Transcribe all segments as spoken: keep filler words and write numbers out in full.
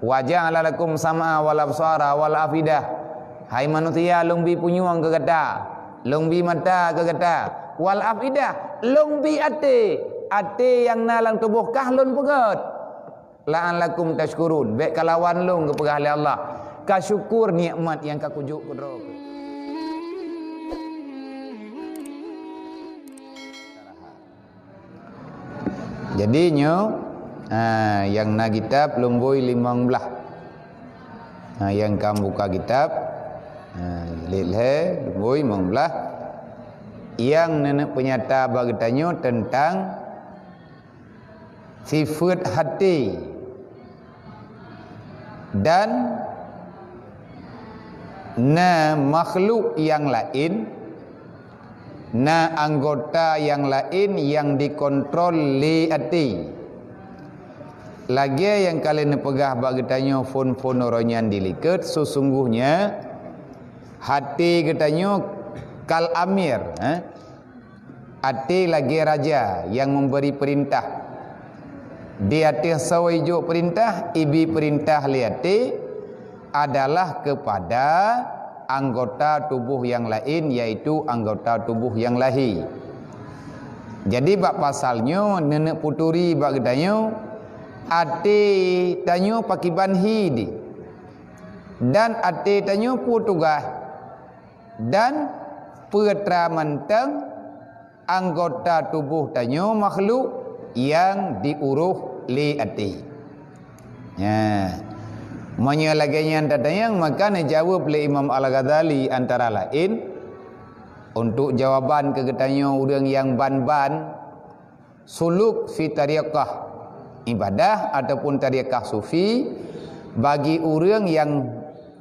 Wa ja'ala lakum sam'a wal absara wal afidah. Hai manusia, lôn bi punyueng keu gata, lôn bi mata keu gata, wal afidah, lôn bi até, até nyang na lam tuboh kah lôn peugöt. La'allakum tashkurun, bèk kalawan lôn geupeugah lé Allah, ka syukur nikmat nyang ka kujok keudroe. Jadi nyoe, ha, nyang na kitab lôn bui limong blaih. Ha, nyang ka buka kitab, ha, lhèe lôn bui limong blaih. Nyang neuneuk peunyata bak geutanyoe teuntang sifeuet até. Dan na makhluk nyang laén, na anggota nyang laén nyang dikontrol lé até. Lagèe nyang ka lheueh neupeugah bak geutanyoe phon-phon uroe nyan dilikot, seusungguhnya até geutanyoe kal amir, eh? Até lagèe raja nyang memberi peurintah. Di ateueh soe ijok peurintah, ibi peurintah lé até adalah keupada anggota tuboh nyang laén, yaitu anggota tuboh nyang lahé. Jadi bak pasal nyoe neuneuk peuturi bak geutanyoe, até tanyoe pakriban hi di, dan até tanyoe peue tugaih, dan peue tra mantong anggota tuboh tanyoe makhluk nyang diuroh lé até. Nya, meunyoe lagèe nyan tatanyong, maka neujaweueb lé Imam Al-Ghazali antara laén, untuk jawaban keu geutanyoe ureueng nyang ban-ban suluk fi tariqah ibadah ataupun tariqah sufi, bagi ureueng nyang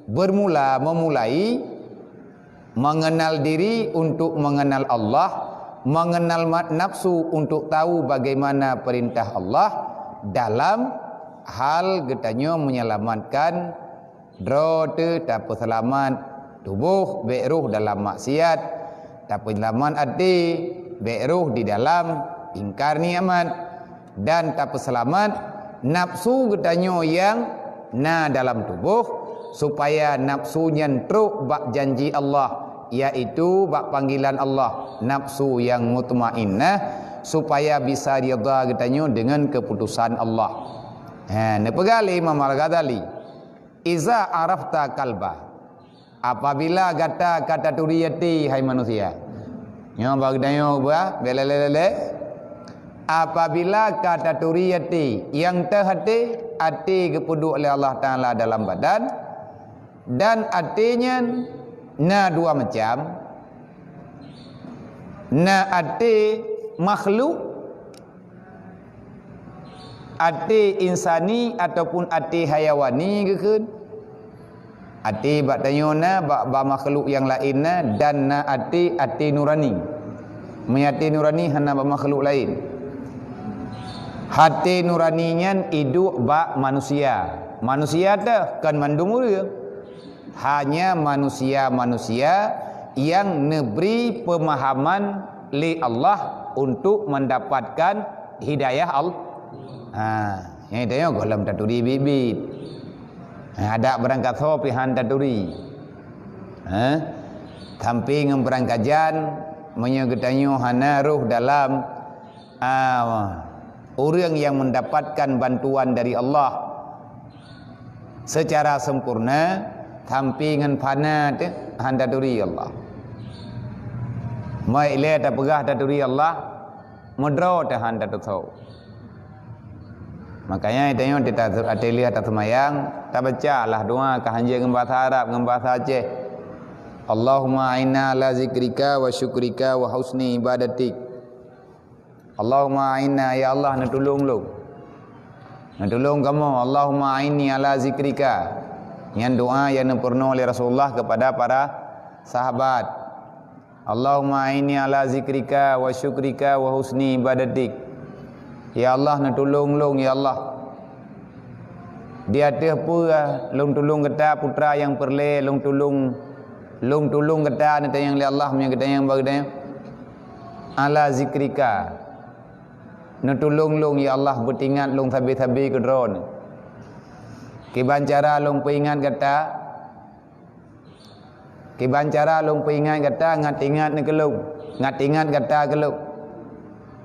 bermula, memulai, mengenal diri untuk mengenal Allah, mengenal ma-, nafsu untuk tahu bagaimana perintah Allah dalam hal geutanyoe menyelamatkan droe teuh, tapeuseulamat tuboh, bèk roh dalam maksiat, tapeuseulamat até, bèk roh di dalam ingkar nikmat. Dan tapeuseulamat nafsu geutanyoe nyang na dalam tuboh, supaya nafsu nyan trok bak janji Allah, yaitu bak panggilan Allah, nafsu nyang mutmainnah, supaya bisa ridha geutanyoe deungon keuputusan Allah. Ha, neupeugah lé Imam Al-Ghazali, "Iza arafta qalba." Apabila gata ka taturi até, hai manusia. Nyoe bak geutanyoe bah, bèk lé-lé-lé. Apabila ka taturi até, nyang teuh até, até geupeuduek lé Allah Taala dalam badan, dan até nyan na dua macam. Na até makhluk, até insani ataupun até hayawani geukheun. Até bak tanyoe na, bak, bak makhluk nyang laén na, dan na até, até nurani. Meunyoe até nurani hana bak makhluk laén. Até nurani nyan iduek bak manusia. Manusia teuh kon mandum ureueng. Hanya manusia-manusia nyang neubri peumahaman lé Allah untuk mendapatkan hidayah Allah. Ha, nyang tanyoe gohlom taturi biet-biet. Ha, adak beurangkat soe pih han taturi. Ha? Sampai ngon beurangkat jan, meunyoe geutanyoe hana roh dalam, ah, ureueng nyang mendapatkan bantuan dari Allah secara sempurna, sampai ngon fana teuh han taturi Allah. Meulai lé tapeugah taturi Allah, meudroe teuh han tatusoe. Makanya tanyoe teuh ta-, ateueh lheueh taseumayang, tabacalah doa ka hanjeuet ngon bahasa Arab, ngon bahasa Aceh. Allahumma a'inna ala zikrika wa syukrika wa husni ibadatik. Allahumma a'inna, ya Allah, neutulông lôn. Neutulông kamoe, Allahumma a'inni ala zikrika. Nyan doa nyang neupeurunoe lé Rasulullah kepada para sahabat. Allahumma a'inni ala zikrika wa syukrika wa husni ibadatik. Ya Allah, neutulông lôn, ya Allah. Di ateueh peue lôn tulông gata, putra nyang peureulèe, lôn tulông, lôn tulông gata, neutanyong lé Allah, meunyoe geutanyong bak geutanyoe. Ala zikrika. Neutulông lôn, ya Allah, beutingat lôn sabe-sabe keu Droeneuh. Kiban cara lôn peuingat gata? Kiban cara lôn peuingat gata ngat ingat neuh keu lôn, ngat ingat gata keu lôn?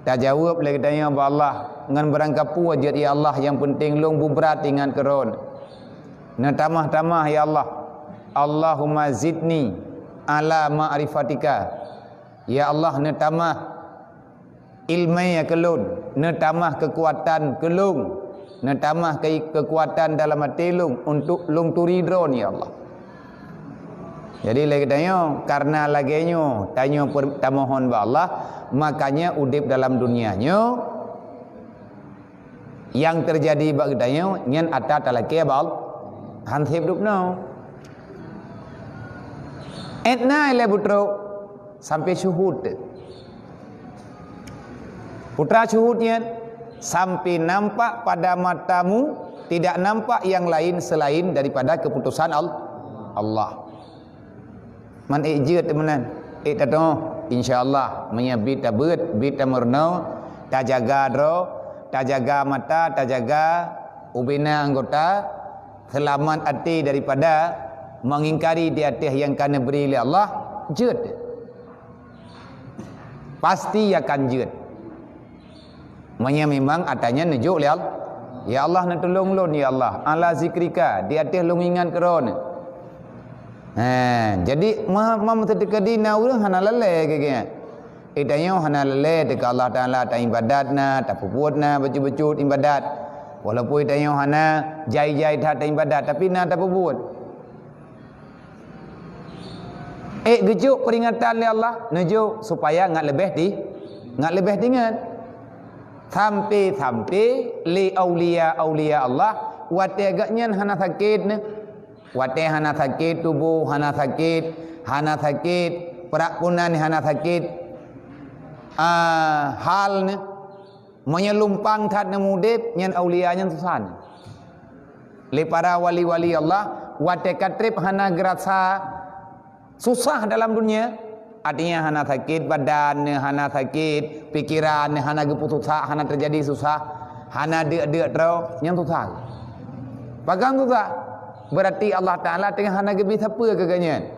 Tajaweueb lé geutanyoe bak Allah, ngon beurangkapeue jeuet, "Ya Allah, nyang peunteng lôn bubrat ingat keu Droeneuh." Neutamah-tamah, "Ya Allah, Allahumma zidni ala ma'rifatika." Ya Allah, neutamah ileumèe keu lôn, neutamah keukuatan keu lôn, neutamah keu-, keukuatan dalam até lôn untuk lôn turi Droeneuh, ya Allah. Jadi, lé geutanyoe, kareuna lagèe nyoe tanyoe per-, tamohon bak Allah, makanya udép dalam dunia nyoe nyang teujadi bak geutanyoe nyan atra talakèe bak Allah. Han sép dubnoe. Ét na ilèe butrok sampai syuhud. Peue atra syuhud nyan, sampai nampak pada matamu, tidak nampak yang lain selain daripada keputusan Al-, Allah. Man ék jeuet meunan, ék tateu'oh, insya Allah, meunyoe bit tabeuet, bit tameurunoe, tajaga droe, tajaga mata, tajaga ubena anggota, seulamat até daripada mengingkari di ateueh nyang ka neubri lé Allah, jeuet. Pasti akan jeuet. Meunyoe memang atra nyan neujok lé Allah, "Ya Allah, neutulông lôn, ya Allah, ala zikrika, di ateueh lôn ingat keu Droeneuh." Ha, jadi, ma-, ma-, meuteukadi na ureueng hana lalè geuh. Eh, tanyoe hana lalè teuka Allah Taala taibadat na, tapeubuet na bacut-bacut ibadat. Walaupun tanyoe hana jai-jai that taibadat, tapi na tapeubuet. Ék geujok peuringatan lé Allah, neujok supaya ngat leubeh di-, ngat leubeh teuingat. Sampai-sampai lé aulia-aulia Allah, watèe gobnyan hana sakét neuh, watèe hana sakét tuboh, hana sakét, hana sakét peurak punan, hana sakét, ah, hal neuh. Meunyoe lumpang that neumudép, nyan aulia nyan susah nyan. Lé para wali-wali Allah, watèe ka trép hana geurasa susah dalam dunia, artinya hana sakét badan, hana sakét pikeran, hana geupeususah, hana teujadi susah, hana deuk-deuk droe, nyan susah. Pakon susah? Berarti Allah Taala teungoh hana geubri sapeue keu gobnyan.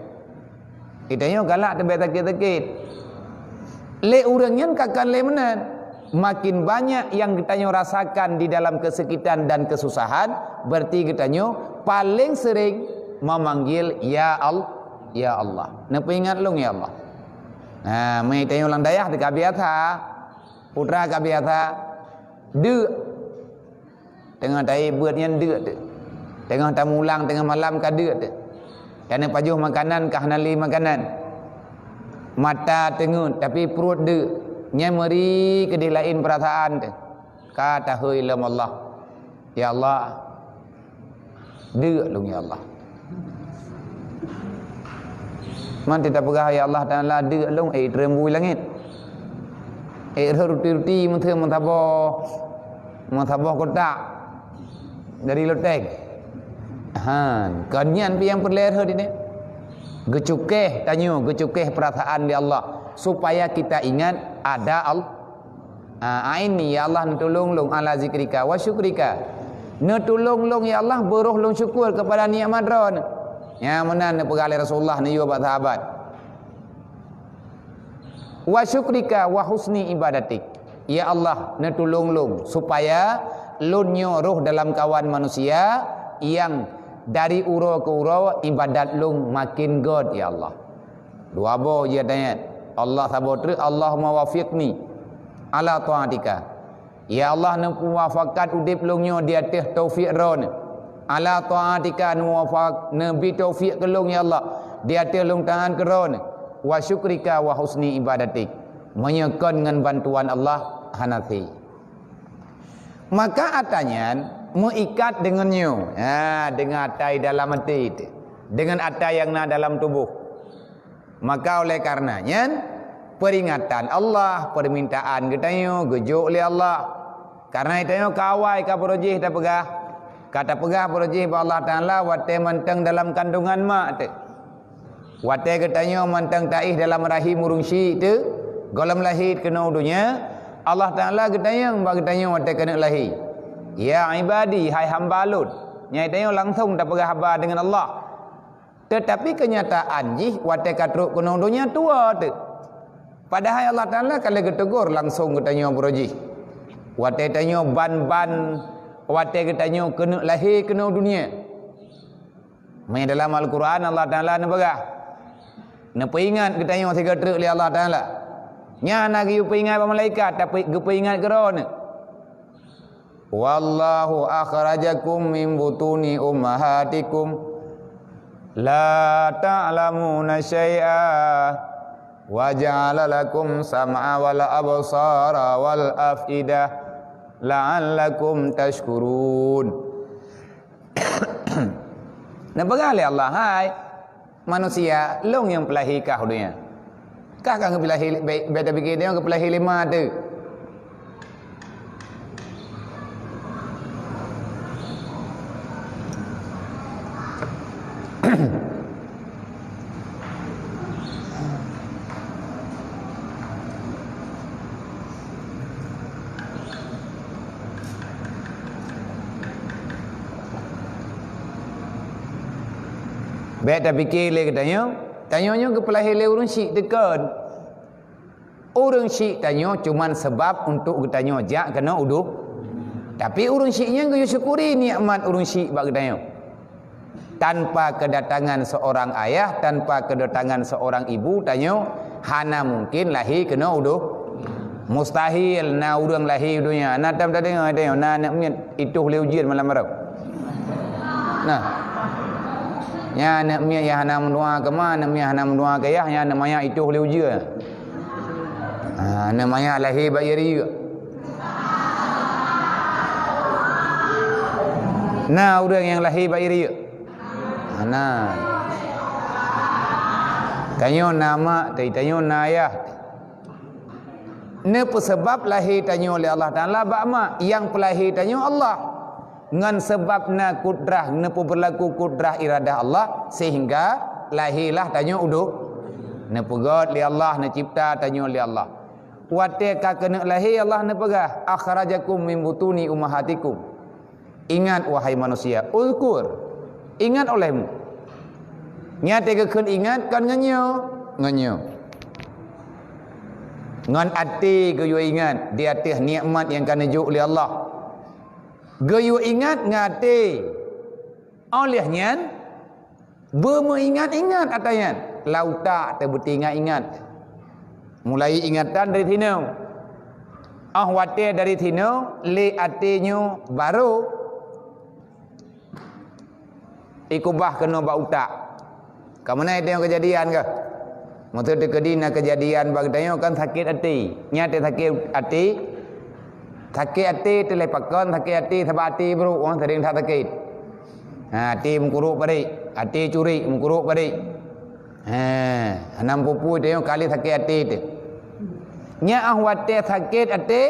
Geutanyoe galak teubèe sakét-sakét. Lé ureueng nyan ka kon lé meunan. Makin banyak nyang geutanyoe rasakan di dalam keusakitan dan keususahan, berarti geutanyoe paleng sering memanggil, "Ya Al-, ya Allah." Neupeuingat lôn, ya Allah. Nah, meunyoe tanyoe lam dayah teuka biasa, peue atra ka biasa, deuk. Teungoh taék beuet nyan deuk teuh. Teungoh tamulang teungoh malam ka deuk teuh. Ka neupajoh makanan ka hana lé makanan. Mata teungeut tapi pruet deuk. Nyan meuri keudeh laén peurasaan teuh. Ka tahôi lom Allah. Ya Allah, deuk lôn ya Allah. Man teupeugah, "Ya Allah Taala, deuk lôn, ék treun bui langét. Ék rhot ruti-ruti meuteumé meusaboh, meusaboh kotak dari loteng." Han, kon nyan pih nyang peureulèe rhot ini. Geucukéh tanyoe, geucukéh peurasaan lé Allah supaya kita ingat ada Allah. Ah, a'inni, ya Allah, neutulông lôn, ala zikrika wa syukrika. Neutulông lôn, ya Allah, beuroh lôn syukur keupada nikmat Droeneuh. Nyan meunan neupeugah lé Rasulullah neuyue bak sahabat. Wa syukrika wa husni ibadatik. Ya Allah, neutulông lôn supaya lôn nyoe roh dalam kawan manusia nyang dari uroe keu uroe ibadat lôn makin göt, ya Allah. Dua boh jeuet ayat. Allah saboh treuk, "Allahumma wafiqni ala taatika." Ya Allah, neupeuwafakat udép lôn nyoe di ateueh taufik Droeneuh. Ala taatika, neuwafa-, neubi taufik keu lôn, ya Allah, di ateueh lôn taát keu Droeneuh. Wa syukrika wa husni ibadatik. Meunyoe kon ngon bantuan Allah, hana sie. Maka atra nyan meuikat deungon nyoe. Ha, deungon atra dalam até teuh. Deungon atra nyang na dalam tuboh. Maka oleh karena nyan, peuringatan Allah, peumintaan geutanyoe geujok lé Allah. Karena geutanyoe ka awai ka barô jih tapeugah. Ka tapeugah barô jih bak Allah Taala watèe mantong dalam kandungan mak teuh. Watèe geutanyoe mantong taéh dalam rahim ureueng syik teuh, gohlom lahé keunoe u donya, Allah Taala geutanyong bak geutanyoe watèe keuneuk lahé, "Ya ibadi, hai hamba Lôn." Nyan tanyoe langsong tapeugah haba deungon Allah. Teutapi keunyataan jih watée ka trok keunoe donya tuwoe teuk. Padahai Allah Taala ka lheueh geuteugor langsong geutanyoe baroe jih. Watée tanyoe ban-ban, watée geutanyoe keuneuk lahé keunoe donya. Meudalam Al-Quran Allah Taala neupeugah, neupeuingat geutanyoe sigoe treuk lé Allah Taala. Nyan na geupeuingat bak malaikat, tapi geupeuingat keu droeneuh. Wallahu akhrajakum min butuni ummahatikum la ta'lamuna syai'a wa ja'ala lakum sam'a wal absara wal af'idah la'allakum tashkurun. Neupeugah lé Allah, hai manusia, lôn nyang peulahé kah u donya. Kah ka geupeulahé, bèk, bèk tapike tanyoe geupeulahé lé ma teuh. Bèk tapike lé geutanyoe, tanyoe nyoe geupeulahé lé ureueng syik teukon. Ureueng syik tanyoe cuman sabab untuk geutanyoe jak keunoe u do-, tapi ureueng syik nyan geuyue syukuri nikmat ureueng syik bak geutanyoe. Tanpa kedatangan seorang ayah, tanpa kedatangan seorang ibu, tanyoe hana mungkin lahé keunoe u do-, mustahil na ureueng lahé u donya. Na tam tadeungoe, tanyoe na aneuk miet itoh lé ujeuen malam baroe. Nah. Nyan aneuk miet nyang hana meudoa keu ma, aneuk miet hana meudoa keu yah, nyan aneuk manyak itoh lé ujeuen. Ha, aneuk manyak lahé bak ie riyeuk. Na ureueng nyang lahé bak ie riyeuk? Hana. Tanyoe na mak, tanyoe na ayah. Neupeusabab lahé tanyoe lé Allah Taala bak mak, nyang peulahé tanyoe Allah. Ngon sabab na kudrah, neupeubeurlaku kudrah iradah Allah, sehingga lahé lah tanyoe u do-, neupeugét lé Allah, neucipta tanyoe lé Allah. Watée ka keuneuk lahé, Allah neupeugah, "Akhrajakum min butuni ummahatikum." Ingat, wahai manusia, uzkur, ingat olehmu. Nyan teugeukheun ingat kon ngon nyoe, ngon nyoe. Ngon até geuyue ingat di ateueh nikmat nyang ka neujok lé Allah. Geuyue ingat ngon até. Óh lheueh nyan, beumeuingat-ingat ata nyan. Lam utak teuh beuteuingat-ingat. Mulai ingatan dari sinoe. Óh watée dari sinoe, lé até nyoe barô ikubah keunoe bak utak. Ka meunan tanyoe keujadian kah? Maksud teukeudi na keujadian bak geutanyoe kan sakét até. Nyan teuh sakét até. Sakét até teuh lé pakon, sakét até sabab até brôk, oh, sering that sakét. Ha, até meukurok padé, até curek meukurok padé. Ha, hana meupeue-peue tanyoe ka lheueh sakét até teuh. Nyan óh watée sakét até,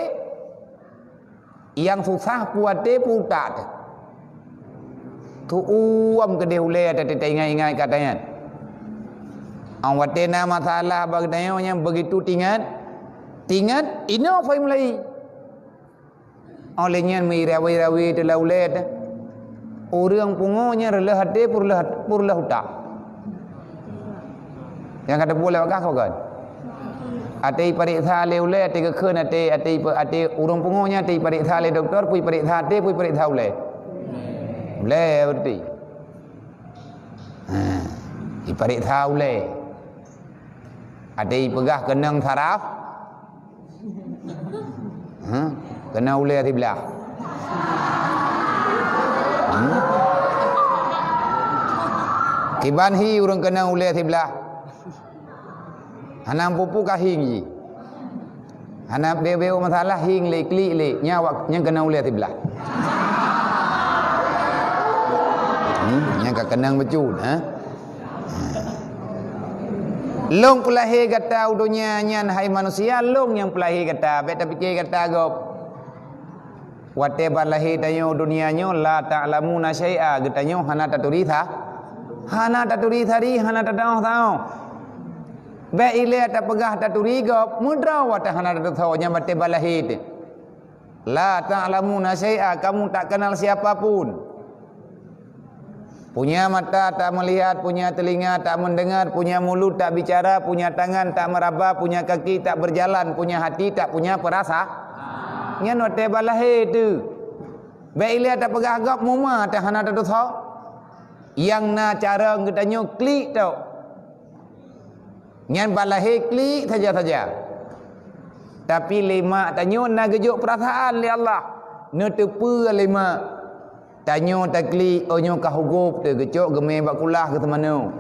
nyang susah peue até peue utak teuh. Teuuem keudeh ulée teuh taingat-ingat kata nyan. Óh watée na masalah bak geutanyoe nyang begitu teuingat, teuingat inoe fai mulai. Óh lheueh nyan meurawe-rawe teuh lam ulée teuh. Ureuëng pungo nyan reuloh até peureuloh, peureuloh utak. Nyang ka teupeue lé bak kah kon? Até ipareksa lé ulée, até geukheun até, até ipa-, até ureuëng pungo nyan até ipareksa lé dokto, peue ipareksa até, peue ipareksa ulée? Ulée berarti. Ha, ipareksa ulée. Até ipeugah keunong saraf. Ha? Keunong ulée siblah. Hmm? Kiban hi ureuëng keunong ulée siblah. Hana meupeue-peue ka hieng jih. Hana beu-beu masalah hieng lé, klik lé. Nyan awak nyang keunong ulée siblah. Hmm? Nyang ka keunong bacut, ha? Lôn peulahé gata u donya nyan, hai manusia, lôn nyang peulahé gata, bék tapike gata gob. Watée ban lahé tanyoe u donya nyoe, la ta'lamuna syai'a, geutanyoe hana taturi sa-, hana taturi sari, hana tataoh-taoh. Bék ilée tapeugah taturi gob, meudroe watée hana tatusoe nyan watée ban lahé teuh. La ta'lamuna syai'a, kamu tak kenal siapa pun. Punya mata tak melihat, punya telinga tak mendengar, punya mulut tak bicara, punya tangan tak meraba, punya kaki tak berjalan, punya hati tak punya perasa. Nyan watée balahé tu. Bék ilée tapeugah gob muma teuh hana teutusoe. Nyang na cara geutanyoe klik tok. Nyan balahé klik saja-saja. Tapi lé mak tanyoe na geujok peurasaan lé Allah. Neuteupeue lé mak. Tanyoe taklik, oh nyoe ka hugôb teuh geucok geumé bak kulah geuseumanoe.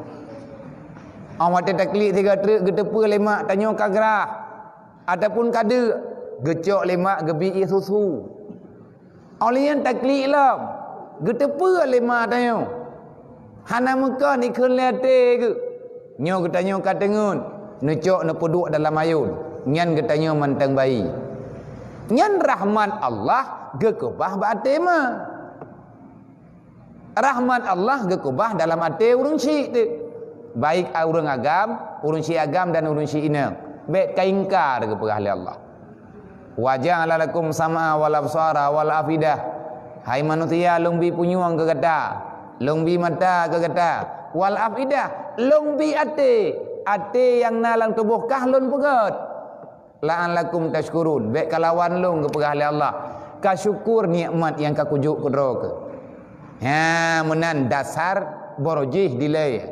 Óh watée taklik sigoe treuk geuteupeue lé mak tanyoe ka grah ataupun ka deuk, geucok lé mak geubi ié susu. Óh lheueh nyan taklik lom, geuteupeue lé mak tanyoe. Hana meukon ikheun lé até geuh. Nyoe geutanyoe ka teungeut, neucok neupeuduek dalam ayôn, nyan geutanyoe mantong bayi. Nyan rahmat Allah geukeubah bak até ma. Rahmat Allah geukeubah dalam até ureuëng syik teuh. Baik ureuëng agam, ureuëng syik agam dan ureuëng syik inong. Bék ka ingkar geupeugah lé Allah. "Wa ja'ala lakum sam'a wal absara wal afidah." Hai manusia, lôn bi punyueng keu gata, lôn bi mata keu gata, wal afidah, lôn bi até, até nyang na lam tuboh kah lôn peugét. "La'allakum tashkurun." Bék kalawan lôn geupeugah lé Allah, ka syukur nikmat nyang ka kujok keudroe keuh. Ha, meunan dasar barojih dilée.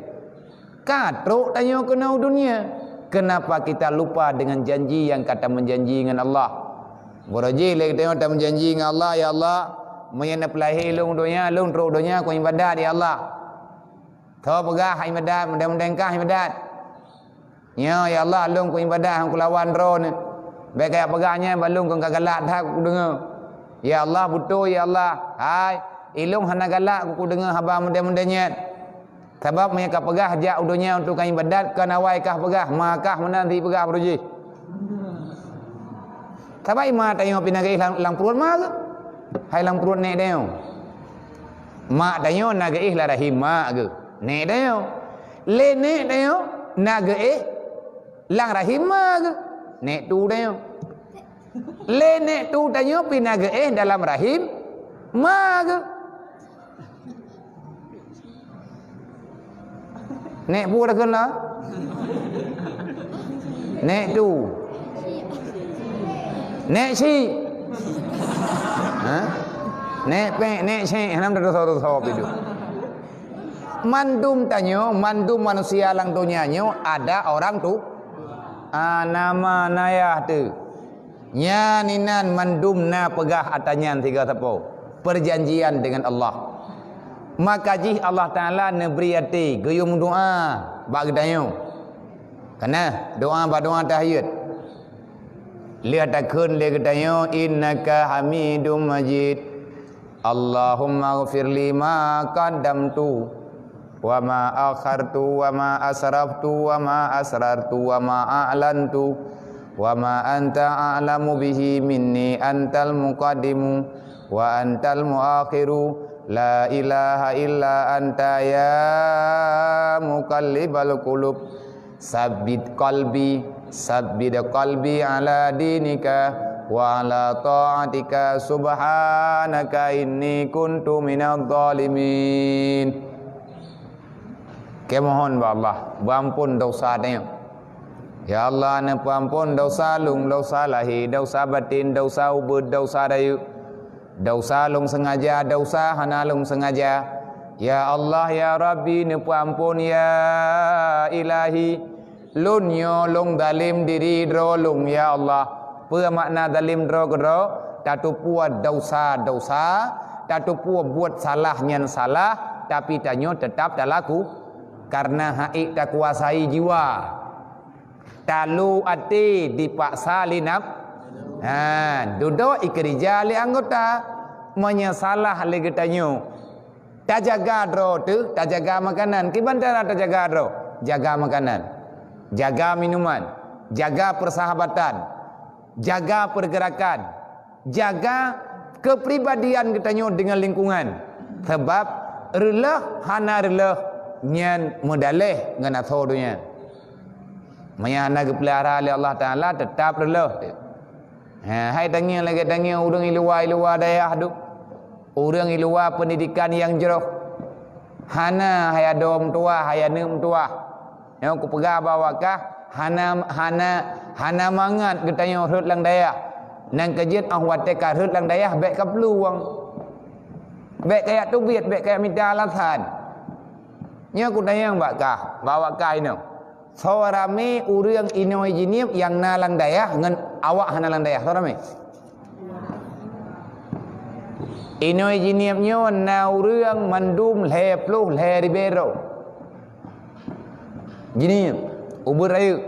Ka trok tanyoe keunoe u dunia. Kenapa kita lupa dengan janji yang ka tameujanji ngon Allah? Barojih lé tanyoe tameujanji ngon Allah, "Ya Allah, meunyoe neupeulahé lôn u donya, lôn trok u donya keu ibadat, ya Allah." Tho peugah ibadat, mudah-mudahan kah ibadat. "Nyoe, ya Allah, lôn keu ibadat han kulawan droeneuh." Bék kajak peugah nyan bak lôn keu ka galak that kudeungoe. "Ya Allah, beutôi, ya Allah." Hai, ilôn hana galak kudeungoe haba mudah-mudahan nyan. Sabab meunyoe ka peugah jak u donya untuk ka ibadat, kon awai kah peugah, ma kah meunan sipeugah baroe jih. Sabab ma tanyoe pih na geuéh lam, lam pruet ma geuh. Hai lam pruet nék tanyoe. Ma tanyoe na geuéh lam rahim ma geuh. Nék tanyoe. Lé nék tanyoe na geuéh lam rahim ma geuh. Nék tu tanyoe. Lé nék tu tanyoe pih na geuéh dalam rahim ma geuh. Nék bu dah kheun la? Nék tu. Nék syik. Ha? Nék pék, nék syik, hana meudosa-dosa pih tu. Mandum tanyoe, mandum manusia lam donya nyoe ada orang tu. Ah, nama nayah tu. Nyan inan mandum na peugah ata nyan sigoe sapo, perjanjian dengan Allah. Maka jih Allah Taala neubri até geuyue meudoá bak geutanyoe. Kana doá bak doá tahiyat. Lheueh takheun lé geutanyoe, "Innaka Hamidum Majid." Allahumma ghfirli ma qaddamtu wa ma akhartu wa ma asraftu wa ma asrartu wa ma a'lantu wa ma anta a'lamu bihi minni, antal muqaddimu wa antal muakhiru, la ilaha illa anta ya muqallibal qulub. Sabbit qalbi, sabbit qalbi ala dinika wa ala ta'atika, subhanaka inni kuntu minadh dhalimin. Keumohon bak Allah beuampon dosa tanyoe. Ya Allah, neupeuampon dosa lôn, dosa lahé, dosa batén, dosa ubeut, dosa rayeuk. Dosa lôn seungaja, dosa hana lôn seungaja. Ya Allah, ya Rabbi, neupeuampon, ya Ilahi. Lôn nyoe lôn zalem diri droe lôn, ya Allah. Peue makna zalem droe keudroe? Tatupue dosa-dosa, tatupue buet salah nyan salah, tapi tanyoe teutab talaku, kareuna hana ék takuasai jiwa. Talu até dipaksa lé naf-, ha, dudoe ikeurija lé anggota. Meunyoe salah lé geutanyoe, tajaga droe teuh, tajaga makanan. Kiban cara tajaga droe? Jaga makanan, jaga minuman, jaga persahabatan, jaga pergerakan, jaga kepribadian geutanyoe deungon lingkungan. Sabab reuloh hana reuloh nyan meudaléh ngon asoe donya. Meunyo hana geupeulihara lé Allah Taala, teutab reuloh. Ha, hai tangieng lagée tangieng ureuëng i luwa, i luwa dayah tu. Ureuëng i luwa peundidikan nyang jroh. Hana hai adoe meutuwah, hai aneuk meutuwah. Nyoe kupeugah bak awak kah, hana, hana, hana mangat geutanyoe rhot lam dayah. Nyang keu jeuet óh watée ka rhot lam dayah bék ka peuluwang. Bék ka jak teubiet, bék ka jak mita alasan. Nyoe kutanyong bak kah, bak awak kah inoe. Soe ramé ureuëng inoe jinieb nyang na lam dayah ngon awak hana lam dayah? Soe ramé? Inoe jinieb nyoe na ureuëng mandum lhée ploh lhée ribée droe. Jinieb, ubeut rayeuk.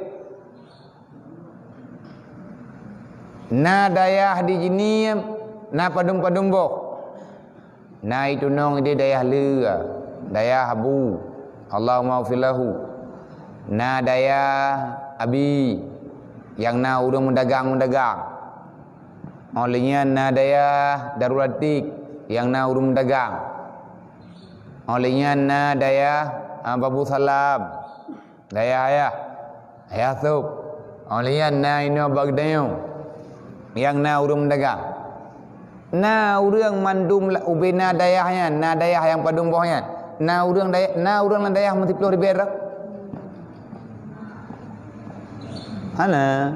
Na dayah di jinieb, na padum-padum boh. Na itunong di dayah Leu, dayah Abu, Allahumma ghfir lahu. Na dayah Abi, nyang na ureuëng meudagang-meudagang. Óh lheueh nyan na dayah Darul Atik, nyang na ureuëng meudagang. Óh lheueh nyan na dayah, ah, Babu Salam, dayah ayah, ayah Sop. Óh lheueh nyan na inoe bak geutanyoe, nyang na ureuëng meudagang. Na ureuëng mandum la-, ubena dayah nyan, na dayah nyang padum boh nyan. Na ureuëng dayah, na ureuëng lam dayah meusiploh ribée droe? Hana.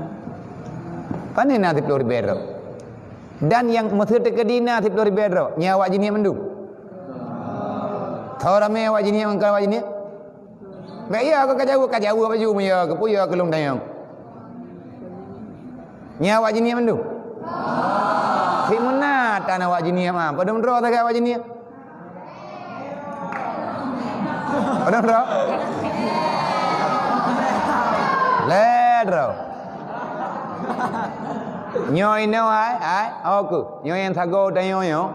Pane na siploh ribée droe? Dan nyang meuseuti keudina siploh ribée droe, nyan awak jinieb mandum? Soe ramé awak jinieb ngon awak jinieb? Bék ya keu ka jaweueb, ka jaweueb baju meunyo keu peue ya keu lôn tanyong. Nyan awak jinieb mandum? Simeuna tan awak jinieb, ah. Padum droe sagai awak jinieb? Padum droe? Lhée droe. Nyoe inoe hai, hai, oke. Nyoe nyang sagoe tanyoe nyoe.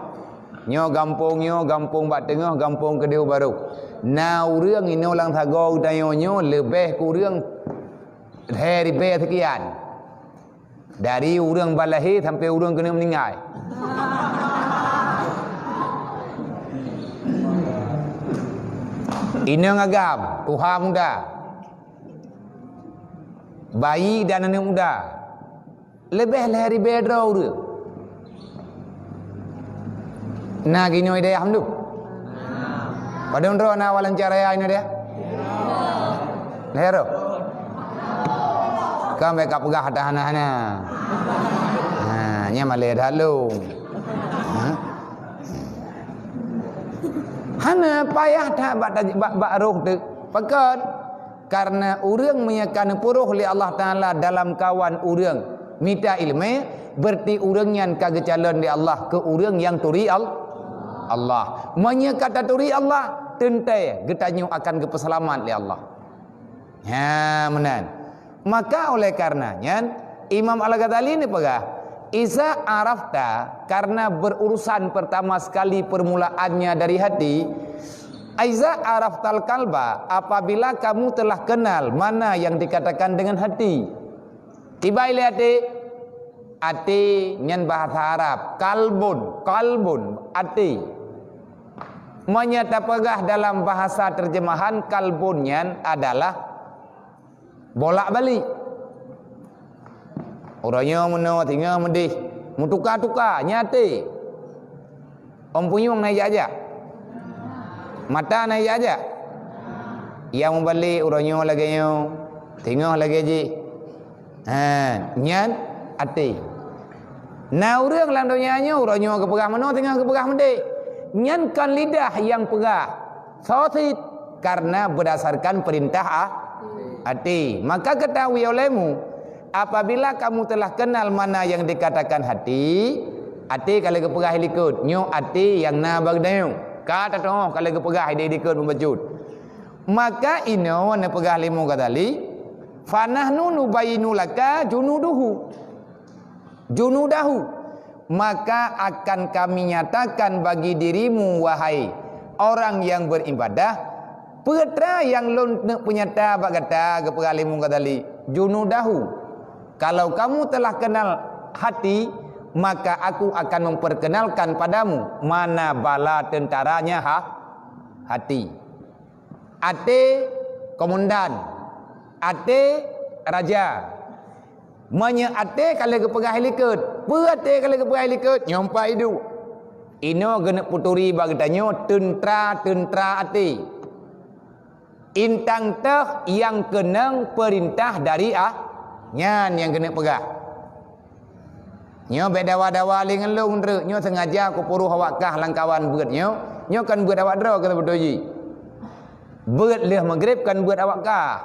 Nyoe gampông nyoe, gampông bak teungoh, gampông keudeh baroe. Na ureuëng inoe lam sagoe tanyoe nyoe leubeh kureueng lhée ribée seukian. Dari ureuëng ban lahé sampoe ureuëng keuneuk meuninggai. Inong agam, tuha muda. Bayi dan aneuk muda. Leubeh lhée ribée droe ureuëng. Na ginoe dayah mandum? Padum droe na walancaraya inoe dayah? Lhée droe? Kan bék ka peugah hana-hana. Ha, nyan malée that lom. Ha? Hana payah that bak, bak, bak roh teuk. Pakon? Karena ureuëng meunyo ka neupuroh lé Allah Taala dalam kawan ureuëng mita iéleumé, berarti ureuëng nyan ka geucalon lé Allah keu ureuëng nyang turi Al-, Allah. Meunyo ka taturi Allah, teuntée geutanyoe akan geupeuseulamat lé Allah. Ha, meunan. Maka oleh karena nyan, Imam Al-Ghazali neupeugah, "Iza arafta," karena berurusan pertama sekali permulaannya dari hati, "Iza araftal kalba," apabila kamu telah kenal mana yang dikatakan dengan hati. Kiban lé até? Até nyan bahasa Arab, kalbun, kalbun, até. Meunyo tapeugah dalam bahasa terjemahan, kalbun nyan adalah bolak-balik. Uroe nyoe meunoe, singoh meudeh, meutuka-tuka, nyan até. Ôn punyueng na ijak-jak? Mata na ijak-jak? Nyang mubalek uroe nyoe lagée nyoe, singoh lagée jih. Ha, nyan até. Na ureuëng lam donya nyoe, uroe nyoe geupeugah meunoe, singoh geupeugah meudeh. Nyan kon lidah nyang peugah. Soe cit? Karena berdasarkan perintah a-, até. Maka ketahui olehmu, apabila kamu telah kenal mana yang dikatakan hati, até ka lheueh geupeugah i likot, nyoe até nyang na bak geutanyoe. Ka tateuoh ka lheueh geupeugah i likot meubacut. Maka inoe neupeugah lé Imam Ghazali, "Fanahnu nubayyinu laka junuduhu." Junudahu, maka akan Kami nyatakan bagi dirimu, wahai orang yang beribadah, peue teuma nyang lôn neuk peunyata bak gata, geupeugah lé Imam Ghazali, junudahu. Kalau kamu telah kenal hati, maka Aku akan memperkenalkan padamu mana bala tentaranya ha-, hati. Até komandan, até raja. Meunyoe até ka lheueh geupeugah i likot, peue até ka lheueh geupeugah i likot? Nyoe pat iduek. Inoe geuneuk peuturi bak geutanyoe teuntra-teuntra até. Intang teuh nyang keunong peurintah dari ah, nyan nyang geuneuk peugah. Nyoe bék dawa-dawa lé ngon lôn treuk, nyoe seungaja kupuruh awak kah lam kawan beuet nyoe, nyoe kon beuet awak droe keu beutôi jih. Beuet lheueh maghrib kon beuet awak kah.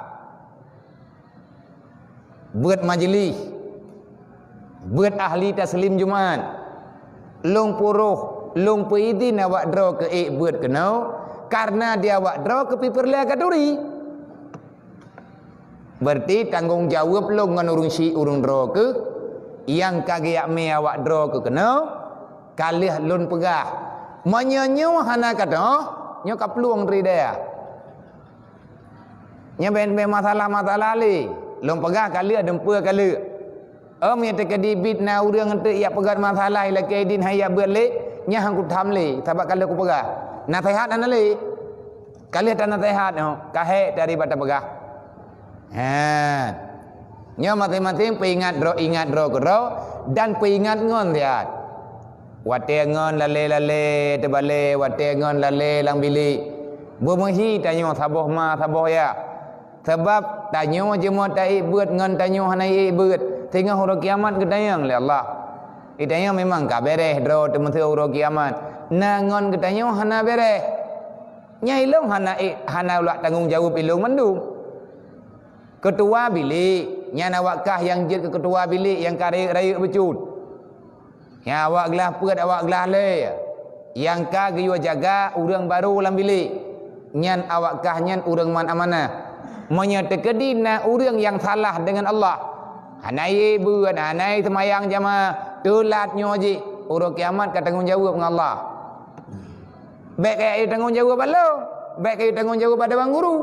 Beuet majlis, beuet ahli taslim Jumat. Lôn puruh, lôn peuidhin awak droe keu ék beuet keunoe, kareuna di awak droe keuh pih peureulée katuri. Berarti tanggong jaweueb lôn ngon ureuëng syiek ureuëng droe keuh, nyang ka geujak mé awak droe keuh keunoe, ka lheueh lôn peugah. Meunyoe nyoe hana ka teuh, nyoe ka plueng teuridaya. Nyan bék, bék masalah-masalah lé. Lôn peugah ka lheueh, dum peue ka lheueh. Em, nyang teukeudi bit na ureuëng eunteuk jak peugah masalah ilakée idin hai jak beuet lé, nyan han kutham lé, sabab ka lheueh kupeugah. Naseuhat hana lé. Ka lheueh tanaseuhat nyoe, ka hék dari bak tapeugah. Ha. Nyoe maséng-maséng peuingat droe, ingat droe keudroe dan peuingat ngon siat. Watée ngon lalée-lalée teubalée, watée ngon lalée lam bilék, beumeuhi tanyoe saboh ma saboh yah. Sabab tanyoe jeuet taék beuet ngon tanyoe hana ék beuet, singoh uroe kiamat geutanyong lé Allah. Geutanyoe memang ka béréh droe teumeuseue uroe kiamat, na ngon geutanyoe hana béréh. Nyan ilong hana ék, hana ulak tanggong jaweueb ilong mandum. Keutua bilék, nyan awak kah nyang jeuet keu keutua bilék nyang ka rayeuk-rayeuk bacut. Nyang awak glah peuet, awak glah lhée, nyang ka geuyue jaga ureuëng barô lam bilék, nyan awak kah nyan ureuëng man amanah. Meunyoe teukeudi na ureuëng nyang salah deungon Allah, hana ék beuet, hana seumayang jamaah, teulat nyoe jih, uroe kiamat ka tanggong jaweueb ngon Allah. Bék kajak tanggong jaweueb bak lôn, bék kajak tanggong jaweueb bak dewan guru.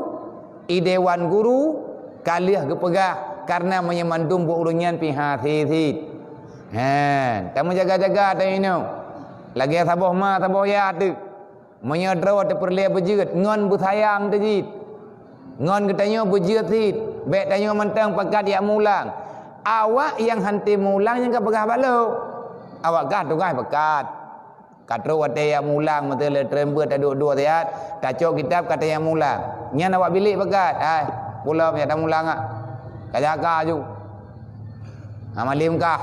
I dewan guru ka lheueh geupeugah, kareuna meunyoe mandum buet ureuëng nyan pih hase cit. Hen, tameujaga-jaga tanyoe inoe. Lagée saboh ma saboh yah teuh. Meunyoe droe teupeureulée beujeuet ngon beusayang teuh cit. Ngon geutanyoe beujeuet cit, bék tanyoe mantong pakat jak mulang. Awak nyang han tém mulang nyang ka peugah bak lôn. Awak kah tugaih pakat. Ka trok watée jak mulang, meuteuleutreumbeuet taduek-duek siat, tacok kitab ka tanyang mulang. Nyan awak bilék pakat, "Hai, pulang jak tamulang ah. Ka jaga aju. Hana malém kah.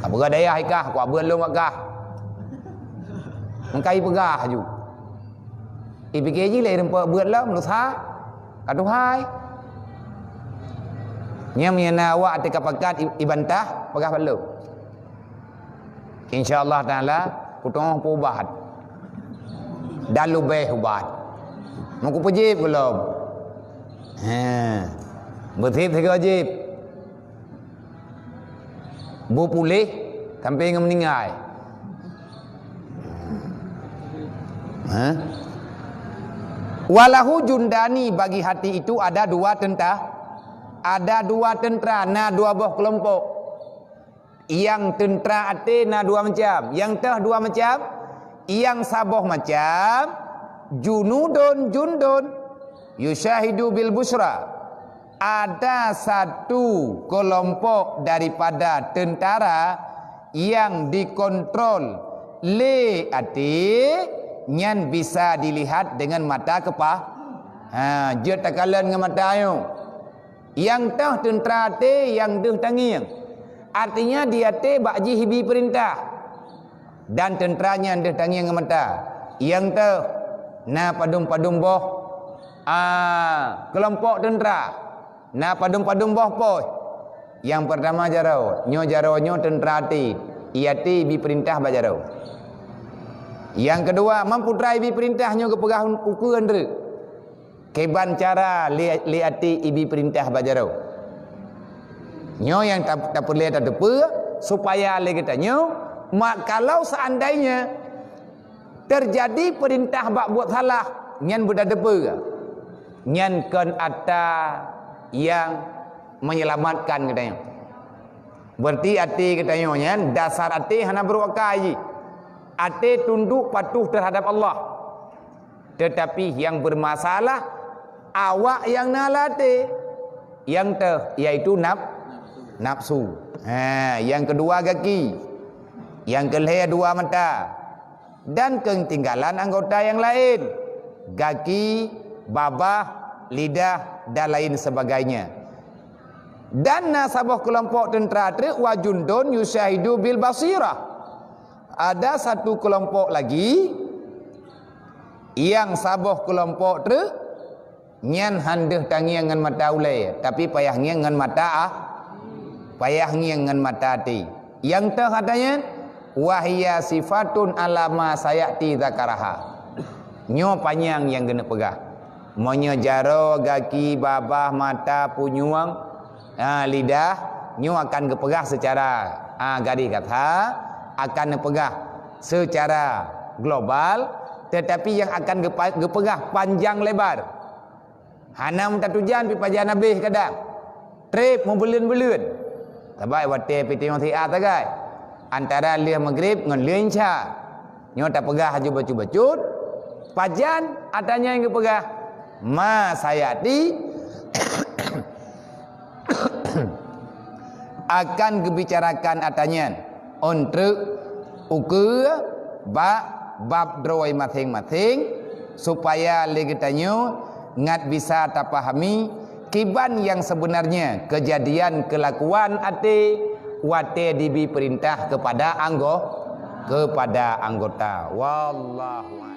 Ka peugah dayah ikah, kuabeuet lôn bak kah." Meukai peugah aju. Ipike jih lé rumpok beuet lom, lusa. Ka tuhai. Nyang meunyoe na awak até ka pakat i-, ibantah, peugah bak lôn. Insya Allah Taala, kutu'oh peuubat. Dan leubeh ubat. Meukupeujép gohlom. He. Beusép sigoe jép. Beupuléh sampai ngon meuninggai. Ha? Walahu jundani, bagi hati itu ada dua tenta-, ada dua tentara, na dua boh keulompok. Nyang teuntra até na dua macam, nyang teuh dua macam, nyang saboh macam, junudun jundun, yusyahidu bil busra. Ada satu kelompok daripada tentara yang dikontrol lé até, nyan bisa dilihat dengan mata kepa-, ha, jeuet takalon ngon mata ayong. Nyang teuh teuntra até, nyang deuh tangieng. Artinya, di até bak jih ibi peurintah. Dan teuntra nyan deuh tangieng ngon mata. Nyang teuh na padum-padum boh, a, keulompok teuntra. Na padum-padum boh pos. Nyang peurtama jaroe, nyoe jaroe nyoe teuntra até. I até ibi peurintah bak jaroe. Nyang keudua, man putra ibi peurintah nyoe geupeugah ukeue treuk. Kiban cara lé, lé até ibi peurintah bak jaroe. Nyoe nyang ta-, tapeureulée tateupeue supaya lé geutanyoe, mak kalau seandainya teujadi peurintah bak buet salah, nyan beutateupeue. Nyan kon atra nyang menyelamatkan geutanyoe. Berarti até geutanyoe nyan, dasar até hana brôk akai jih. Até tunduk patuh terhadap Allah. Tetapi nyang bermasalah, awak nyang na lam até. Nyang teuh, yaitu naf-, nafsu. Ha, nyang keudua gaki. Nyang keu lhèe dua mata. Dan keutinggalan anggota nyang laén. Gaki, babah, lidah, dan lain sebagainya. Dan na saboh keulompok teuntra treuk, wa jundun yusyahidu bil basirah. Ada satu keulompok lagi, nyang saboh keulompok treuk, nyan han deuh tangieng ngon mata ulèe, tapi payah ngieng ngon mata ah, payah ngieng ngon mata até. Nyang teuh ata nyan, wa hiya sifatun ala ma sayati dzakaraha. Nyoe panyang nyang geuneuk peugah. Meunyoe jaroe, gaki, babah, mata, punyueng, ha, lidah, nyoe akan geupeugah secara, ha, garéh gata, akan neupeugah secara global, tetapi nyang akan geupa-, geupeugah panjang lebar. Hana meutatujan pih pajan habéh kadang. Trép meubuleuen-buleuen. Sabab watèe pih tanyoe siat sagai. Antara lheueh Maghrib ngon lheueh Isya. Nyoe tapeugah laju bacut-bacut. Pajan ata nyan geupeugah. Ma sayati akan geubicarakan ata nyan. Ôn treuk ukeue bak bab droe maséng-maséng, supaya lé geutanyoe ngat bisa tapahami kiban nyang sebenarnya keujadian keulakuan até watée jibi peurintah keupada anggo-, keupada anggota. Wallahu a'lam.